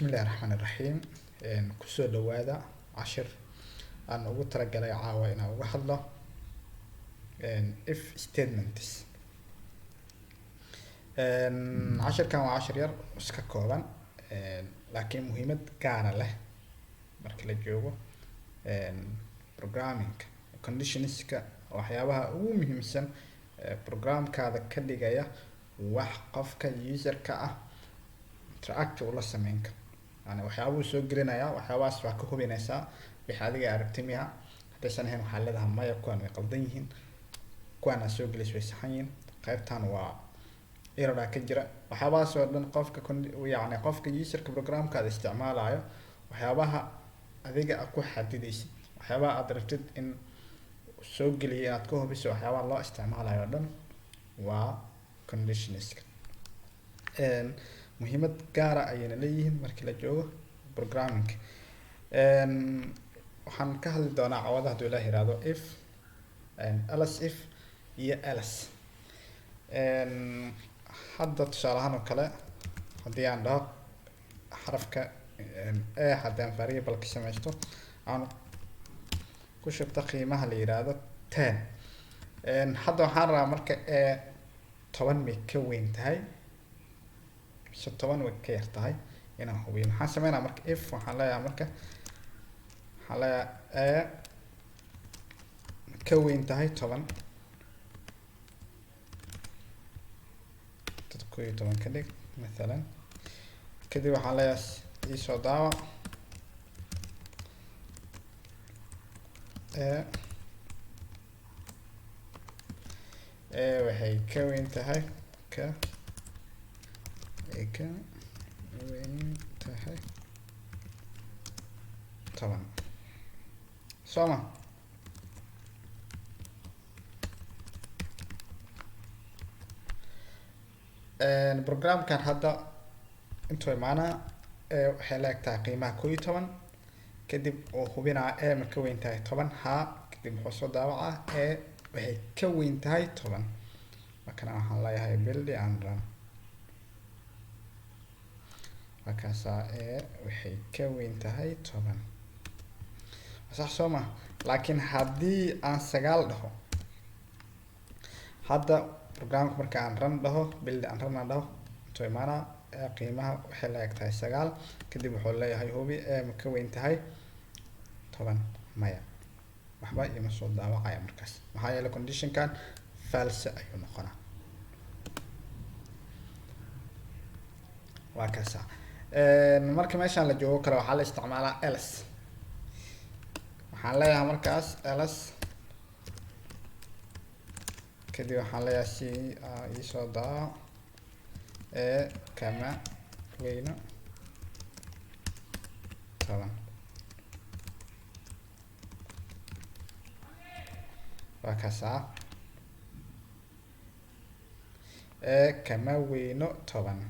Bismillahi raxmaani raxiim. Kusoo dhawaada cashir aan ugu talagalay caawa inaan uga hadlo if statements. Cashirkan waa cashir yar, iska kooban, laakiin muhiimad gaara leh marka la joogo programming. Conditionska, waxyaabaha ugu muhiimsan ee programkaada ka dhigaya wax qofka user-ka ah interact ula sameyn karo, yani waxyaabuu soo gelinaya, waxyaabahaas waa ka hubinaysaa wixii adiga aragtay miya. Haddaysan ahayn, waxaa leedahay maya, kuwan way qaldan yihiin, kuwan aad soo gelisay way saxan yihiin, qaybtan waa error ka jira. Waxyaabahaas oo dhan, qofka yacni qofka userka programkaada isticmaalayo, waxyaabaha adiga aad ku xadidaysid, waxyaabaha aad rabtid in soo geliyo inaad ka hubiso, waxyaabaha loo isticmaalayo oo dhan waa conditionska. Muhiimad gaara ayayna leeyihiin markii la joogo programming. Waxaan ka hadli doonaa cawada, hadduu Ilaah yiraahdo, if, else if iyo else. Hadda tusaale ahaan oo kale, haddii aan dhaho xarafka a, haddaan variable ka samaysto, aan ku shubto qiimaha la yiraahdo 10. Hadda waxaan rabaa marka a 10 may ka weyn tahay mise 10 way ka yar tahay inaan hubiyo. Maxaan sameynaa marka? If waxaan leeyahay, marka waxaan leeyahay a ka weyn tahay 10, dad 11 ka dhig mathalan. Kadib waxaan leeyahay iisoo daawac a waxay ka weyn tahay, ka ay ka weyn tahay 10, soo ma? Programkan hadda intuu imaanaa, e waxay la eg tahay qiimaha 11. Kadib uu hubinaa e ma ka weyn tahay 10? Haa. Kadib muxuu soo daawacaa? E waxay ka weyn tahay 10. Markana waxaan leeyahay build and run. Markaasaa e waxay ka weyn tahay 10, sax soo ma? Laakiin haddii aan 9 dhaho hadda programka, marka aan run dhaho, build and run aan dhaho, intuu imaanaa, e qiimaha waxay la eg tahay 9. Kadib wuxuu leeyahay hubi e ma ka weyn tahay 10? Maya, waxba ima soo daawacaya markaas. Maxaa yeelay conditionkan false ayuu noqonaa. Waa kaasa. Marka meeshaan la joogo kale, waxaa la isticmaalaa else. Waxaan leeyahay markaas else. Kadib waxaan leeyahay si iisoo daawac e kama weyno 10. Waa kaasaa, e kama weyno 10.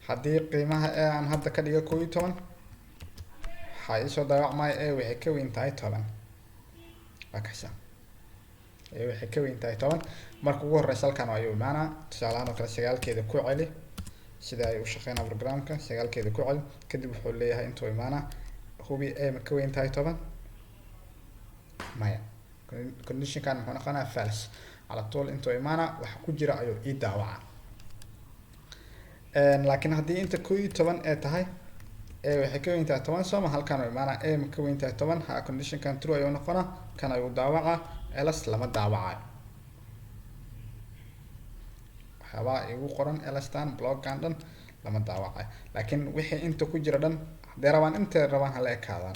Haddii qiimaha e aan hadda ka dhigo 11, waxaa iisoo daawacmaya e waxay ka weyn tahay 10. Waa kaasa, e waxay ka weyn tahay 10. Marka ugu horeysa halkan ayuu imaanaa. Tusaale ahaan oo kale, sagaalkeeda ku celi, sida ay u shaqeynaa programka, sagaalkeeda ku celi. Kadib wuxuu leeyahay, intuu imaanaa, hubi e ma ka weyn tahay 10? Maya. Conditionkan muxuu noqonaa? False. Cala tuul intuu imaanaa, waxa ku jira ayuu ii daawacaa. Laakiin haddii inta 11 ee tahay, e waxay ka weyn tahay 10, sooma? Halkan uu imaanaa, e ma ka weyn tahay 10? Ha. Conditionkan true ayuu noqonaa, kan ayuu daawacaa, else lama daawacayo. Waxyaabaha igu qoran elsetan, blockan dhan lama daawacayo. Laakiin wixii inta ku jira dhan, hadday rabaan, intay rabaan hala ekaadaan,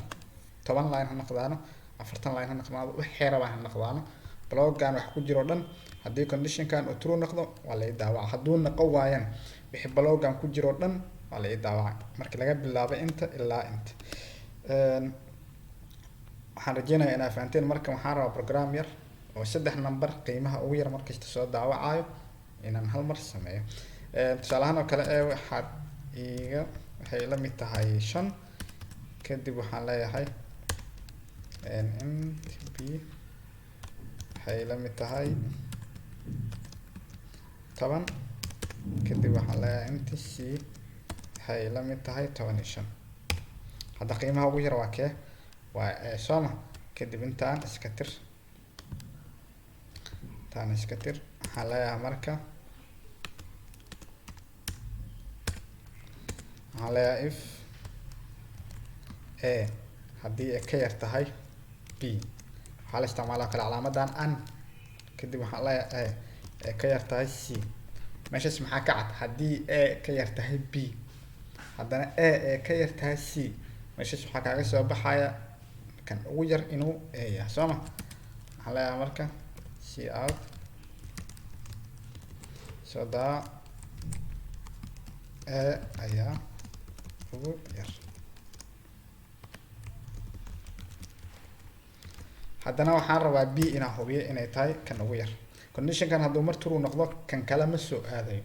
10 line ha noqdaano, 40 line ha noqdaano, waxay rabaan ha noqdaano, blockan wax ku jiro dhan, haddii conditionkan uu true noqdo, waa la ii daawaca. Hadduu noqon waayana, wixii blockan ku jiro dhan waa la ii daawaca, marka laga bilaabo inta ilaa inta. Waxaan rajeynayaa inaa fahanteen. Marka waxaan rabaa program yar oo saddex number qiimaha ugu yar markasta soo daawacayo inaan hal mar sameeyo. Tusaale ahaan oo kale, e waxaad iiga waxay la mid tahay 5. Kadib waxaan leeyahay int b waxay la mid tahay 10. Kadib waxaan leeyahay int c waxay Waxay la mid tahay 15. Hadda qiimaha ugu yar waa kee? Waa A, sooma? Kadib intaan iska tir, intaan iska tir. Waxaan leeyahay marka, waxaan leeyahay if A haddii ay ka yar tahay B, waxaa la isticmaalaa kale calaamadan and. Kadib waxaan leeyahay A ay ka yar tahay C. Meeshaas maxaa ka cad? Haddii A ka yar tahay B, haddana A ay ka yar tahay C, meeshaas waxaa kaaga soo baxaya kan ugu yar inuu A yahay, soo ma? Waxaan leeyahay marka cout, soo daa A ayaa ugu yar. Haddana waxaan rabaa B inaan hubiyo inay tahay kan ugu yar. Conditionkan hadduu mar true noqdo, kan kale ma soo aadayo,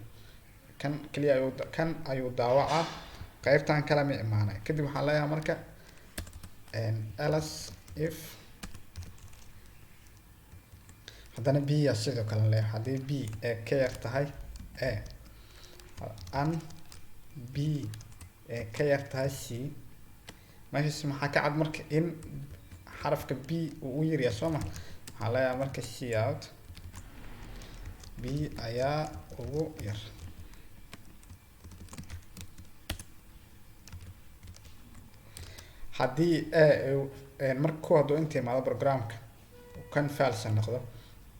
kan keliya ayuu, kan ayuu daawacaa, qaybtan kale ma imaanayo. Kadib waxaan leeyahay marka else if, haddana B yaa sidoo kale leeyahay, haddii B ay ka yar tahay A and B ay ka yar tahay C. Meeshaas maxaa ka cad marka? In xarafka B uu u yaryahay, soo ma? Waxaan leeyahay marka cout B ayaa ugu yar. Haddii A marka ku hadduu inta imaado programka, kan false noqdo,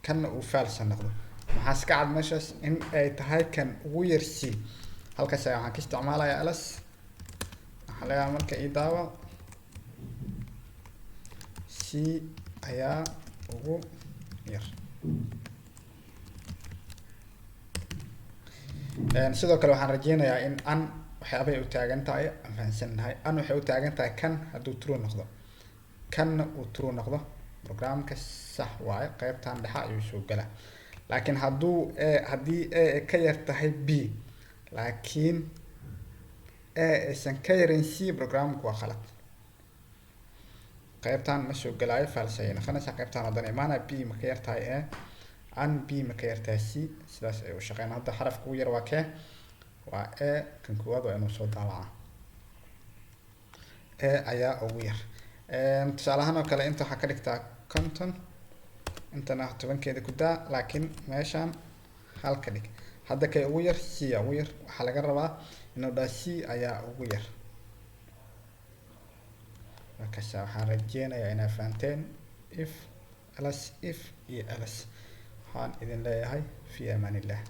kanna uu false noqdo, maxaa iska cad meeshaas? In ay tahay kan ugu yar C. Halkaas ayaa waxaan ka isticmaalayaa else. Waxaan leeyahay marka ii daawa C ayaa ugu yar. Sidoo kale waxaan rajeynayaa in and waxyaabay u taagan tahay aan fahansannahay. And waxay u taagan tahay kan hadduu true noqdo, kanna uu true noqdo, programka sax waaye, qaybtan dhexe ayuu soo galaa. Laakiin hadduu A, haddii A ay ka yar tahay B laakiin A aysan ka yarin C, programku waa khalad, qaybtan ma soo galaayo, false ayay noqonaysaa. Qaybtan haddana imaanaya, B ma ka yar tahay A and B ma ka yar tahay C. Sidaas ay u shaqeyn. Hadda xarafka ugu yar waa kee? Waa A. Kan koowaad waa inuu soo daawacaa, A ayaa ugu yar. Tusaale ahaan oo kale, inta waxaa ka dhigtaa 50, intana 10-keeda ku daa, laakiin meeshan hal ka dhig. Hadda kay ugu yar? C aa ugu yar. Waxaa laga rabaa inuu dhaha C ayaa ugu yar. Markaasa waxaan rajeynayaa inaad fahanteen if, else if iyo else. Waxaan idin leeyahay fi amaan illah.